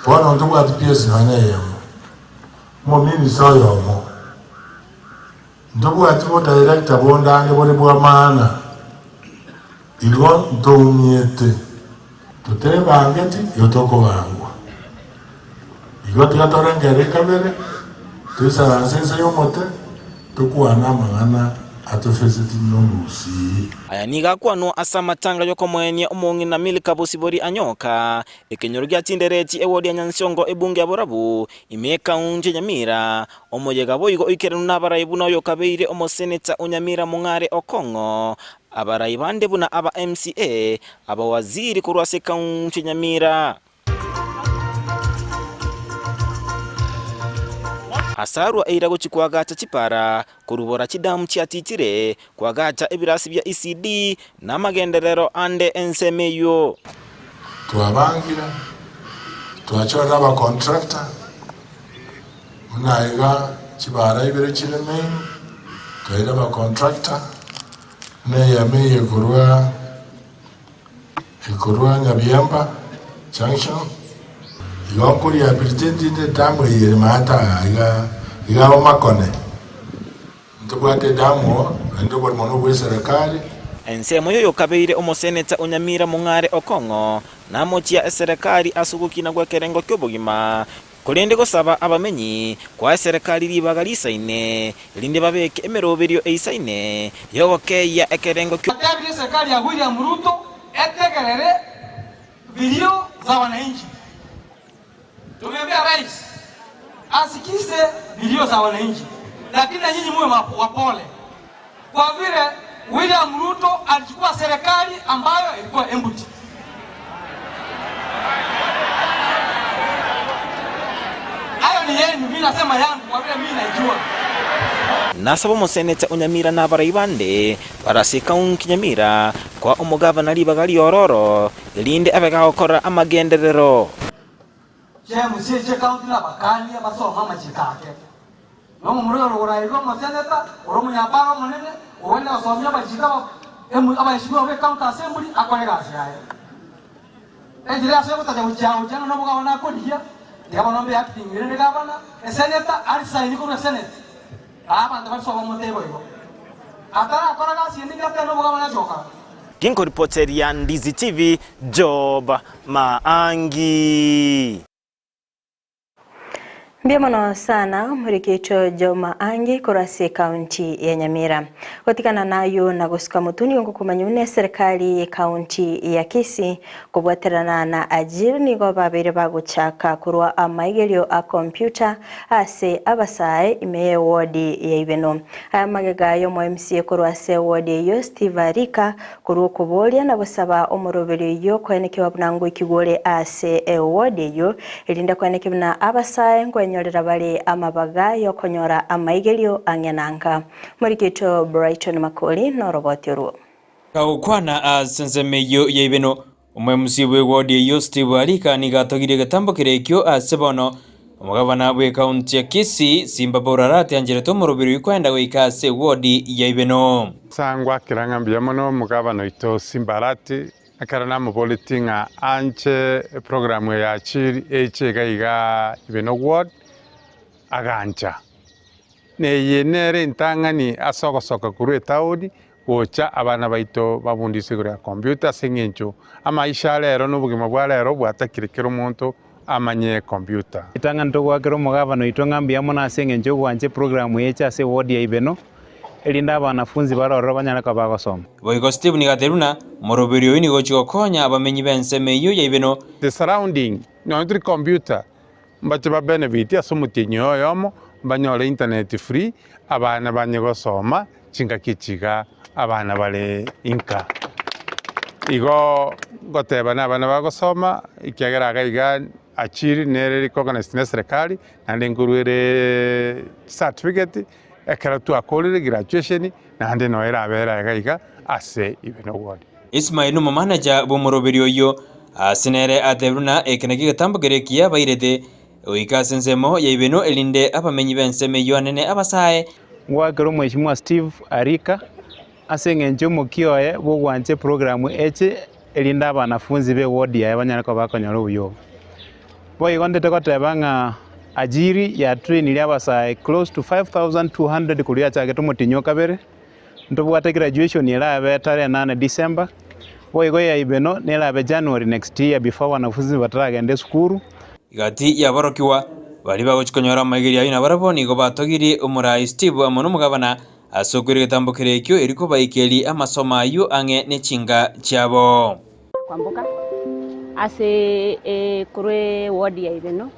Bono ntobwati PS nonya neyemo, omominista oyomo. Ntobwati bodirector bonde ande bore bw'amaana, igo ntoumiete. Totebangeti, igo tokobangwa. Igo tiga torengererie kabere, toisaranse inse y'omote, tokwane amang'ana atofeseti nomogusii. Aya nigo akwanwa ase amatanga y'okomoenia omong'ina Milka Bosibori Anyoka, ekenyoro gia Chindereti, ewodi ya Nyansiongo, ebunge ya Borabu, ime y'ekaunti ya Nyamira. Omoyega boigo oikeranu nabarai buna oyokabeire omoseneta o Nyamira Mong'are Okong'o, abarai bande buna aba MCA, abawaziri korwa ase ekaunti ya Nyamira. Asarwa eira gochia koagacha chipara, korubora chidamu chiatichire, koagacha ebirasi bia ECD, na amagenderero ande ensemo eyio. Twabangire, twachorire abacontractor, buna iga chibara ibere chire main, twaire abacontractor, buna eyemo eye ekorwa Ekorwa Nyabiemba Junction, igo nkorehabilitate inde edamu eye ere maate aa iga iga Omakone. Ntobwate edamu oo, naende oborimo nobwa eserekari. Ensemo y'oyokabeire omoseneta o Nyamira Mong'are Okong'o namochia eserekari ase ogokina gw'ekerengo ki'obogima, korende gosaba abamenyi koa eserekari ribaga risaine, erinde babeke emeroberio eisaine y'ogokeyia ekerengo ki'o. Atebirie eserekari ya William Ruto etegerere vilio za wananchi. Tumeambia rais asikize vilio za wananchi, lakini na nyinyi muwe wapole kwa vile William Ruto alichukua serikali ambayo ilikuwa empty. Hayo ni yenu, mimi nasema yangu kwa vile mimi naijua. Nasaba omoseneta o Nyamira na abarai bande bare ase ekaunti Nyamira koa omogavana ribaga riororo, erinde abe gagokora amagenderero. Chiamusie chi'ekaunti na abakania basome amachiko ake. Na omomura oyo orogorairwe omoseneta, ore omonyapara omonene, ogwenerete gosomia amachiko abaesigwa b'ecounty assembly akore egasi yaye. Enchera ase ogotacha gochia gochia ng'a nobogabana akorigia, tiga bono mbe acting rende gavana, eseneta arisaini korwa esenate. Aa abanto baria sobo omotebe boigo. Atarakora gasi ende ingatebe nobogabana ache gokora. Ginkoripoteria Ndizi TV, Job Maangi. Mbuya mono sana omorikito Joma Angi korwa ase ekaunti ya Nyamira. Gotigana nayio na gosuka motwe nigo ngokomanya buna eserikali y'ekaunti ya Kisii kobwaterana na Ajiri nigo babeire bagochaka korwa amaigerio a computer ase abasae ime y'ewodi ya Ibeno. Aya magega y'omo MCA korwa ase ewodi eyio Steve Arika Korwa okoboria na gosaba omoroberio oyio koenekiwa buna ngoikigwa ore ase eward eyio, erinde koenekia buna abasae nkwenyorera bare amabaga y'okonyora amaigerio ang'e na nka. Morikito Brighton Makori noroboti orwo. Gagokwana ase ensemo eyio ya Ibeno, omoemusi bw'eward eyio Steve Arika nigo atogirie egetambo keria ekio ase bono omogabana bw'ekaunti ya Kisii Simba Borarate ancherete omoroberio oyio koenda goika ase eward ya Ibeno. Ase ngwakera ng'a mbuya mono omogabana oito Simba Arati, ekero namoboretie ng'a anche eprogramu eye ya Achiri eche iga iga Ibeno Ward, agancha. Na eye nere entang'ani ase ogosoka korwa etaoni gocha abana baito babundiswe igoro ya computer ase eng'encho amaisha a rero na obogima bwa rero bwatakire kera omonto amanye computer. Ritang'ani togoakera omogabana oito ng'a mbuya mono ase engencho y'ogwancha eprogramu eye eche ase ewodi ya Ibeno, erinde abanafunzi bare ororo banyare koba bagosoma. Boigo Stephen nigo atebirie buna omoroberi oyio nigo ochia gokonya abamenyi b'ensemo eyio ya Ibeno. The surrounding nonya tiri computer mbache ba benefit ase omotienyi oyo oyomo mbanyore internet free abana banye gosoma chingaki echi iga abana bare inka. Igo ngoteba na abana bagosoma ekiagera iga iga achiri nere recognized ne eserekari naende nkorwa ere certificate ekero twakorire graduation naende noyo erabere iga iga ase Ibeno ward. Ismael nomomanager bw'omoroberi oyio, ase nere atebirie buna eke nakio egetambo keria ekiya bairete goika ase ensemo ya Ibeno erinde abamenyi b'ensemo eyio anene abasae. Ngoakera Omweshimiwa Steve Arika ase eng'encho y'omokia oye bw'ogwancha eprogramu eche erinde abanafunzi b'eward yaye banyare koba bakonyora obuya obo. Boigo ndete goteba ng'a Ajiri yatrainire abasae close to 5200 korwa yachagete omotienyi o kabere, ntobwate graduation erabe tarehe nane December, boigo ya Ibeno nerabe January next year before wanafunzi bataragenda esukuru. Gati y'aborokigwa baria bagochia konyora amaigerio ayio nabarabwo nigo batogirie omorai Steve amo nomogabana ase okoira egetambo keria ekio erio kobaikeria amasomo ayio ang'e ne chinka chiabo. Kwamboka ase korwa eward ya Ibeno,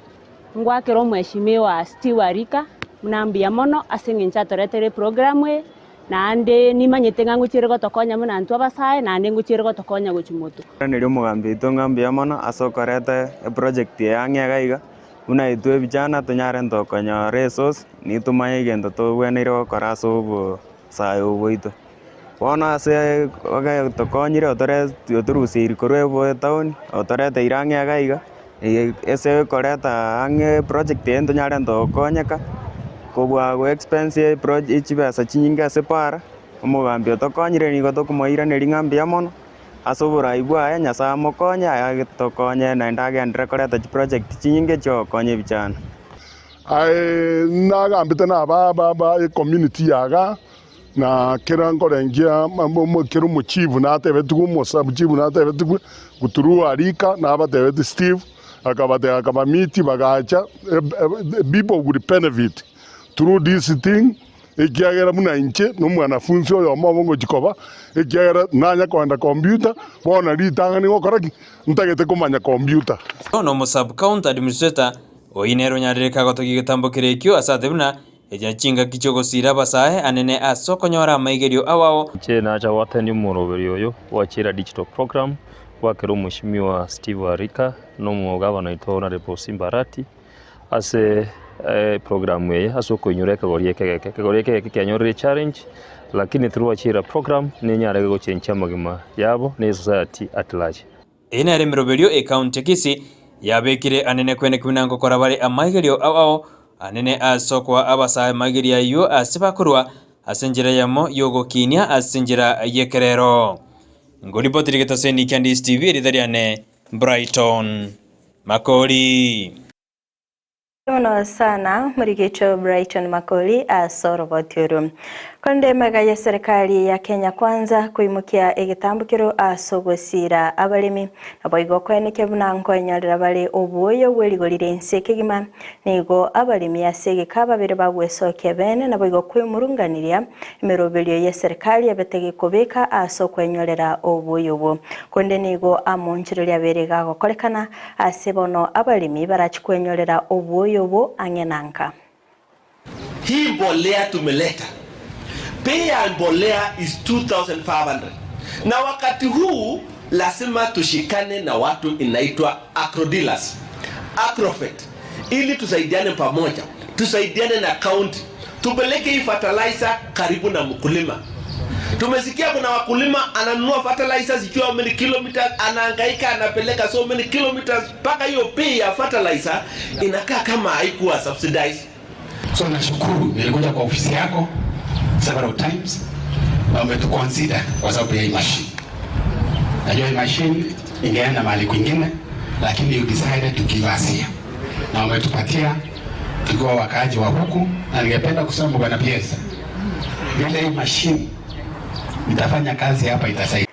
ngwakera omweshimiwa Steve Arika buna mbuya mono ase eng'encho atoretere eprogram eye, naende nimanyete ng'a ngochiere gotokonya buna intwe abasae naende ngochiere gotokonya gochia motwe. Nkoiraneria omogambi oito ng'a mbuya mono ase okoreta eproject eye ang'e iga iga, buna intwe vijana tonyare ntokonyora esource, nigo tomanye egento tobweneire gokora ase obosae obo bwaito. Bono ase tokonyire otoruseirie korwa etown, otoreteire ang'e iga iga, ase koreta ang'e eproject eye ntonyare togokonyeka, kobua go expense chibesa chinyinge ase para, omogambi otokonyire nigo tokomoiraneria ng'a mbuya mono, ase oborai bwaye Nyasaye amokonye atokonye naende agenderere koreta chiproject chinyinge chiogokonya ebichana. Aye nagambete na aba ecommunity yaga. Na kera nkorengia kera omochifu natebetigwe omosabuchifu natebetigwe through Arika nabatebetie Steve akabatebia akabamiti bagacha people would benefit through this thing ekiagera buna inche na omwanafunzi oyomo obo ngochia koba ekiagera nanya kogenda computer bono ritang'ani ngokora ki? Ntagete komanya computer. Bono omo-sub-county administrator oyio nere onyarire kagotogia egetambo keria ekio ase ate buna Echi nechingaki chi'ogosiira abasae anene ase okonyora amaigerio ao ao. Inche nacha goatendia omoroberi oyo bw'Ajira Digital Program bwakera Omweshimiwa Steve Arika na omogabana oito Honourable Simba Arati ase eprogram eye ase okoinyora ekegori eke egeke. Ekegori eke egeke kianyorire echallenge lakini through Ajira program nenyare gochenchia amagima yabo na esociety at large. Eye nere emeroberio ekaunti ya Kisii yabekire anene kweneki buna ngokora bare amaigerio ao ao anene ase okoa abasae amaigerio ayio ase bakorwa ase enchera eyemo y'ogokinia ase enchera y'ekerero. Ngoripoteri getaseni kia Ndisi TV erieta riane Brighton Makori. Mono sana morigecho Brighton Makori ase oroboti oru. Korende emega ye serikali ya Kenya Kwanza koimokia egetambokero ase ogosira abaremi naboigo koenekia buna nkoenyorera bare obuoyo bw'erigori ri'ense kegima nigo abaremi ase egeka babere bagwesokia bene naboigo kwemurunganiria emeroberio ye serikali ebete gekobeka ase okwenyorera obuoyo obwo. Konde nigo amonchereria abere gagokorekana Ase bono abaremi barachie kwenyorera obwoyo obo ang'e na nka. Hii mbolea tumeleta, bei ya mbolea is 2500 na wakati huu lazima tushikane na watu inaitwa agrodealers, agrovet ili tusaidiane pamoja, tusaidiane na county, tupeleke hii fertilizer karibu na mkulima. Tumesikia kuna wakulima ananunua fertilizer zikiwa many kilometers, anahangaika anapeleka so many kilometers mpaka hiyo bei ya fertilizer inakaa kama haikuwa subsidized. So nashukuru nilikuja kwa ofisi yako several times na umetuconsider kwa sababu ya hii machine. Najua hii machine ingeenda mahali kwingine, lakini you decided to give us here, na umetupatia tukiwa wakaaji wa huku, na ningependa kusema bwana PS, vile hii machine itafanya kazi hapa itasaidia.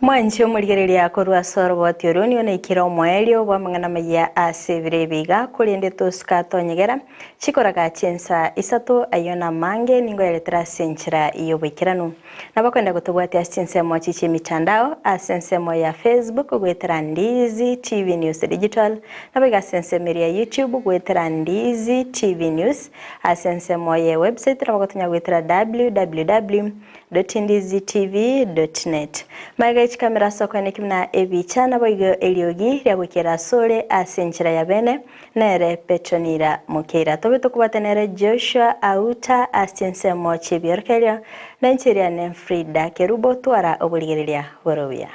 Mwanche omorigereria korwa ase oroboti oro nigo naikire omoerio bw'amang'ana amaya ase ebiro ebi iga korende tosuka tonyegera chikoraga chinsa isato ayio namange nigo yaretera ase enchera y'oboikeranu. Nabakwenda gotobwatia ase chinsemo echi chi'emitandao ase ensemo ya Facebook goetera Ndizi TV News Digital, naboigo ase ensemo eria ya YouTube goetera Ndizi TV News, ase ensemo ye website nabo gotonya goetera www dot ndizi tv dot net. Magega ye chikamera ase okoeneki buna ebicha naboigo eriogi ria goikera asore ase enchera ya bene nere Petronila Mokeira. Tobe tokobwate nere Joshua Auta ase chinsemo chi'ebiorokererio, na inche riane Frida Kerubo twara oborigereria bore obuya.